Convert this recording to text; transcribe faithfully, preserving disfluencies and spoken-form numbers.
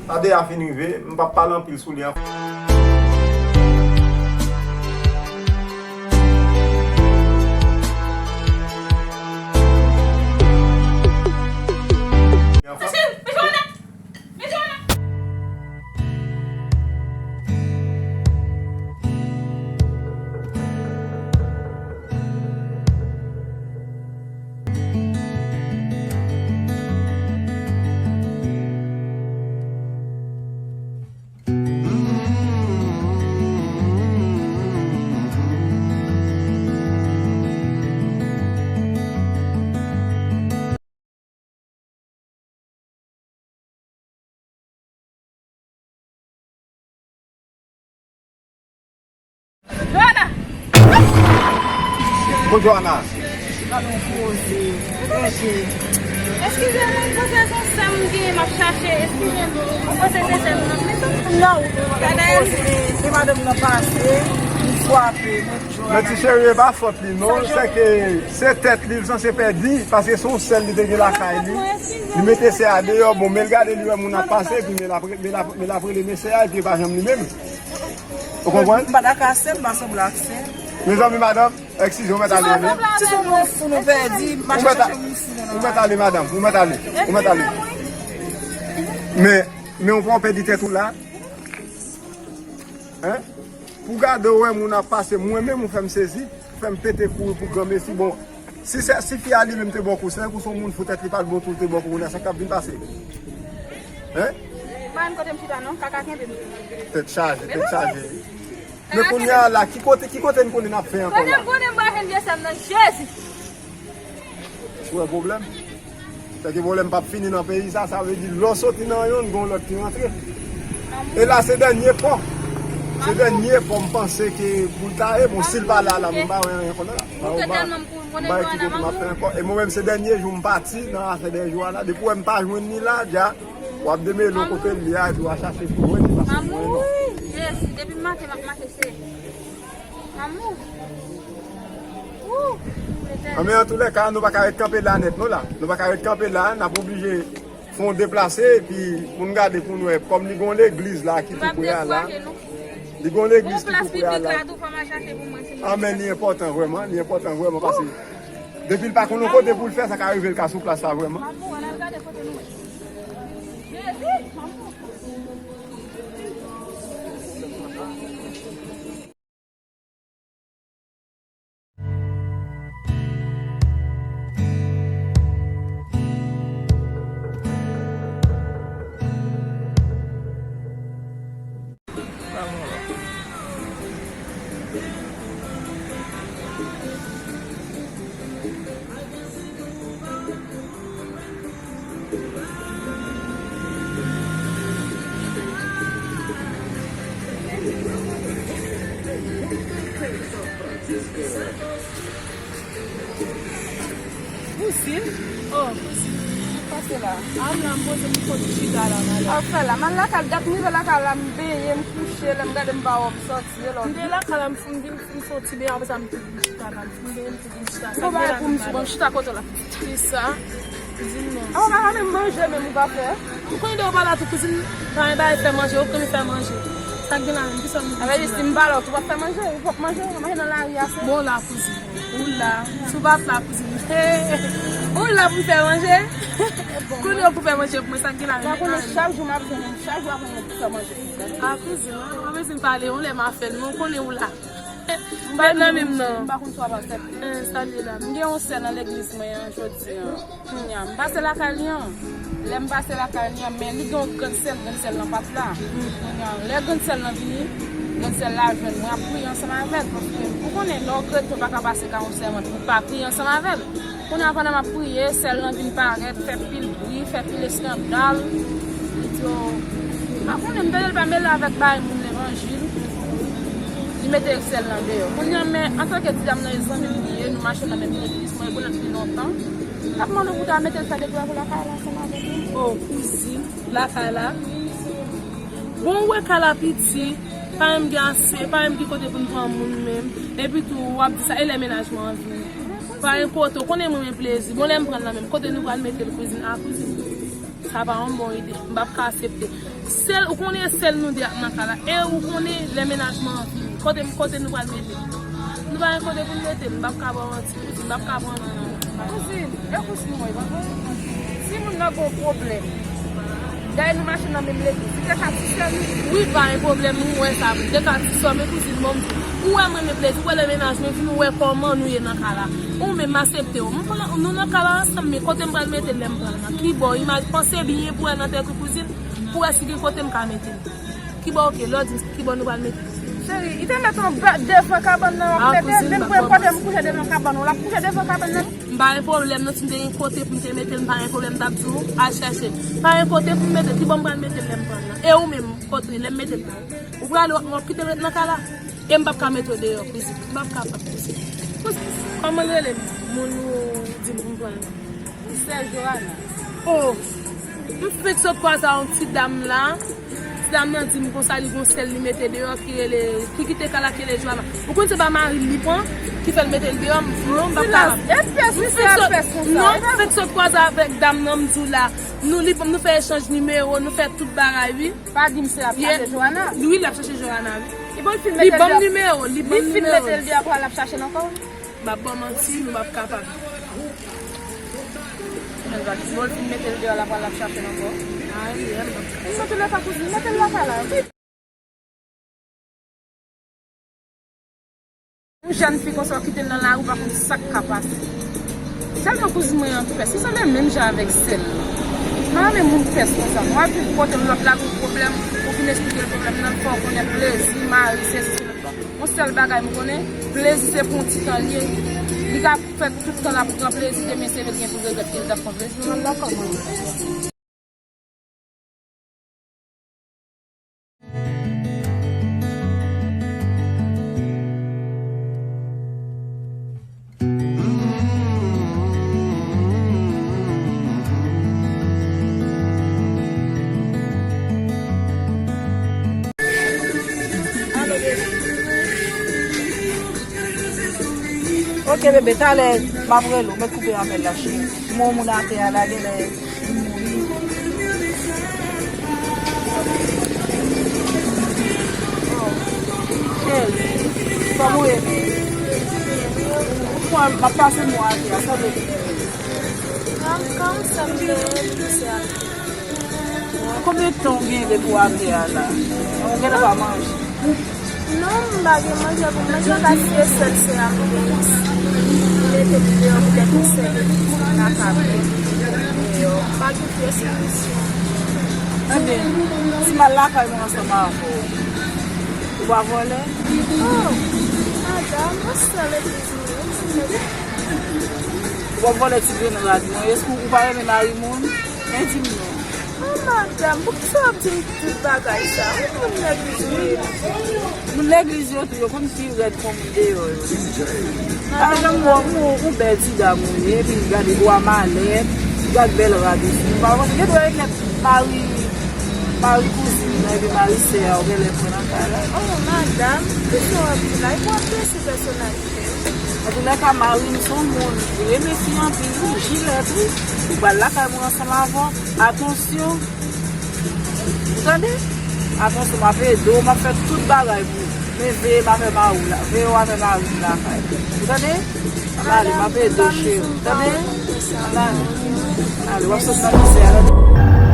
Sa deja fin rive, m p ap pale anpil sou li ankò. Cécile, men Johanna! Men Johanna! Johanna! Bon, Johanna. Eskize m, mwen panse se yon sè m gen, m ap chache. Eskize m. Mwen panse se sè m nan. Men sa m nan. Gade. Se madanm nan pase, li frape. Men ti cheri, e pa fòt li non, se ke se tèt li, li sanse pèdi, paske se yon sèl li te gen lakay li. Li mete sè a deyò, bon, men l gade li wè moun ap pase, epi men l ap, men l ap, men l ap rele men sè a, epi e pa janm li menm. Ou konprann? M pa ta ka sè m, m pa sanble ak sè. Mezanmi, madanm, eskize, ou mèt ale, men. Si se yon moun fou nou pèdi, m pa chache moun fou nan. Ou mèt ale, madanm, ou mèt ale, ou mèt ale. Men, men ou pa w pèdi tèt ou la. Hein? Pou gade w wè moun ap pase, mwen menm ou fè m sezi, ou fè m pete kouri pou granmesi. Bon, si se, si fi a li menm te ba w kou, se yon kou se yon moun fou tèt li pa t bon tou, te ba w kou, kounye a sa k ap vin pase? Hein? Pa menm kote m chita non, kaka kenbe m. Tèt chaje, tèt chaje. Men kounye a la, ki kote, ki kote n konnen n ap fè ankò la? Konnen m pral jwenn vye sè m nan, Jezi! Ou wè pwoblèm? Sèke pwoblèm p ap fini nan peyi sa, sa vle di lè w soti nan yonn, gen yon lòt ki rantre. E la se dènye pa. Se dènye pa m panse ke pou l ta ye, bon, si l pa la la, m pa wè anyen konn la. M pa ekite pou m ap fè ankò. E mwen menm se dènye jou m pati nan afè dènye jou a la. Depi w wè m pa jwenn li la, dja, w ap demele kote l ye a, epi w a chache pou w wè li, paske mwen non. Jezi, depi maten m ap mache se. Anmè, antoulèka, nou pa ka ret kanpe la nèt, non, la. Nou pa ka ret kanpe la, n ap oblije fè yon deplase, epi pou n gade, pou n wè, kòm li gon legliz la ki tou pre a la. Li gon legliz ki tou pre a la. Anmè, li enpòtan vrèman, li enpòtan vrèman, paske depi l pa konn yon kote pou l fè, sa ka rive l ka sou plas la vrèman. Kouzin? Oh, kouzin. Pase la. A, m la, m poze m kot chita la, m ale. A, fè la. M al lakay, dat m rive lakay la, m benyen, m kouche, lè m gade m pa wè m sòti, e lò. M te lakay la, m fin vin, m soti benyen, apre sa m tou vin chita la. M fin benyen, m tou vin chita. Bon, bagay pou m sou, bon, chita kote w la. Kisa? Kouzin non. A, ou pa ka menm manje, menm ou pa fè? Ou konnen depi ou pa la tou, kouzin, pa gen bagay fè manje, ou konnen fè manje. Sa k gen la menm, kisa m di la? Sa vle di, si m pa la, ou tou p ap fè manje, ou p ap manje, ou manje nan lari a, se. Bon, la, kouzin. Ou la. Si w pa t la, kouzin. Ou la pou fè manje. Kounye a pou fè manje pou mwen, sa k gen la menm. Ou pa konnen chak jou m ap jwenn, chak jou ap jwenn pou fè manje. A, kouzin, ou pa bezwen pale, ou lè m a fè l, men ou konnen ou la. M pa nan menm nan. M pa konn si w ap aksepte. Eh, salye la. M gen yon sè nan legliz mwen an jodi an. Kounye a, m pase lakay li an. Lè m pase lakay li an, men li gen yon grann sè l, grann sè l lan pa t la. Kounye a, lè grann sè l lan vini, grann sè l la jwenn mwen, ap priye ansanm avè l. Paske ou konnen, lè w kretyen, ou pa ka pase kay yon sè moun pou w pa priye ansanm avè l. Kounye a, pandan m ap priye, sè l lan vin parèt, fè pil bri, fè pil eskandal. Li di, o, m pa konnen, m tande l pa mele avèk bagay moun levanjil. Li mete sè l lan deyò. Kounye a, men, antanke ti dam nan e zanmi m li ye, nou mache nan menm legliz, mwen rekonèt li lontan. L ap mande w pou ta mete l fè de travay lakay la ansanm avèk li. O, kouzin, lakay la. Bon, ou wè kay la piti, pa menm gen ase, pa menm gen kote pou n pran moun menm. Epi tou, w ap di sa, e lè mennaj mwen an vini? Pa gen kote, ou konnen mwen renmen plezi. Bon, lè m pran l lan menm, kote nou pral mete l, kouzin? A, kouzin. Sa pa yon bon ide. M p ap ka aksepte. Sèl, ou konnen sèl nou de ap nan kay la. E ou konnen lè mennaj mwen an vini. Kote, kote nou pral mete l? Nou pa gen kote pou n mete l. M p ap ka ba w manti. Kouzin, m p ap ka pran nan, non. Kouzin, e kouzin mwen, pa vre? Timoun nan gon pwoblèm. Dayè nou mache nan menm legliz. Li te ka ti sè nou. Wi, pa gen pwoblèm, mwen wè sa. Li te ka ti sè, men kouzin, bon, ou wè m renmen plezi, ou wè lè mennaj mwen vini, ou wè kòman nou ye nan kay la. Ou menm m aksepte w. M pran, nou nan kay la ansanm, men kote m pral mete l lè m pran l nan? Kibò, imaj, panse byen pou wè nan tèt ou kouzin, pou wè si gen kote m ka mete l. Kibò, oke, lè w di m kibò nou pral mete l. Cheri, li te met yon ba-, devan kabann nan, w ap mete l, menm pou kote m kouche devan kabann ou, l ap kouche devan kabann nan. M pa gen pwoblèm, non, si m te gen kote pou m te mete l, m pa gen pwoblèm, m t ap di w, al chèche. M pa gen kote pou m mete l, kibò m pral mete l lè m pran l nan? E ou menm, kote, lè m mete l nan? Ou prale, w ap, w ap kite l ret nan kay la? E m p ap ka mete w deyò, kouzin. M p ap kapab, kouzin. Kouzin, kòman l rele moun ou di m pou m pran l nan? Sè Joana. Oh! M fenk sot kwaze ak yon ti dam la. Ti dam nan di m konsa li gon sè l li mete deyò ki rele, ki kite kay la ki rele Joana. Ou konn se pa mari l li pran, ki fè l mete l deyò, m di non, m p ap kapab. M fenk sot, non, m fenk sot kwaze avèk dam nan, m di w la. Nou li, nou fè echanj nimewo, nou fè tout bagay, wi. Pa di m se l ap chache Joana. Wi, l ap chache Joana, wi. Li ban m nimewo, li ban m nimewo. Li fin mete l deyò, apre l ap chache l ankò. M ap ba w manti, nou p ap kapab. Men gad, bon, l fin mete l deyò, l ap pral ap chache l ankò. Ay, m p ap kapab. Nan tou lè ka, kouzin, mete l lakay la. Yon jèn fi konsa, w kite l nan lari, w pa konn sa k ka pase. Sèlman kouzin mwen an pès, li sanble menm jan avèk sè l lan. M pa renmen moun pès konsa. Mwen ap vin kote m, lòt la gon pwoblèm, ou fin esplike l pwoblèm nan, l fè w konnen plezi, mari, sesi, sela. Yon sèl bagay m konnen, plezi se pou yon ti tan l ye. Li ka fè tout tan l ap pran plezi, demen se vre l gen pou l regrèt ke l t ap pran plezi. Mwen la kòman? Ok, bebe, talè, m ap rele w, mèt koupe apèl la, cheri. M wè yon moun atè a la, genlè li mouri. Oh, cheri, kòman w ye menm? Ou kwè m ap pase mwa atè a, sa vle di? Konbyen tan w gen depi w atè a la? Ou genlè pa manje? Non, m pa gen manje pou m manje, m pa gen sèl se a m gen. M mete l deyò poutèt yon sèl epi m pa ka mete l deyò. M pa gen pyès solisyon. Ebyen, si m al lakay mwen ansanm avè w, ou pa vòlè? Oh, madanm, yon sèl legliz nou ye, m mete Ou p ap vòlè ti grenn rad mwen. Èske ou pa renmen mari moun? Men di m non. Oh, madanm, poukisa w ap di m tout bagay sa? Ou konn nèg li jwe. Moun legliz yo tou, yo konn pi rèd kon moun deyò yo. Pa egzanp, ou, ou, ou bèl ti dam ou ye, epi gade bwa malèt, gad bèl rad ou sou. Pa panse gen dwa regrèt mari, mari kouzin nan, epi mari sè a, ou genlè pran nan kay la. Oh, madanm, kisa w ap di la? E pou w ap blese pèsonalite. Antoulèka, mari m se yon moun, li renmen fi anpil, wi, jilèt, wi. Li pral lakay mwen ansanm avè w. Atansyon. Ou tande? Atansyon, m ap ede w, m ap fè tout bagay pou ou. Men veye m avè mari w la, veye w avè mari m lakay. Ou tande? Ann ale, m ap ede w, cheri. Ou tande? Ann ale. Ann ale, w ap sot nan mizè a, tande?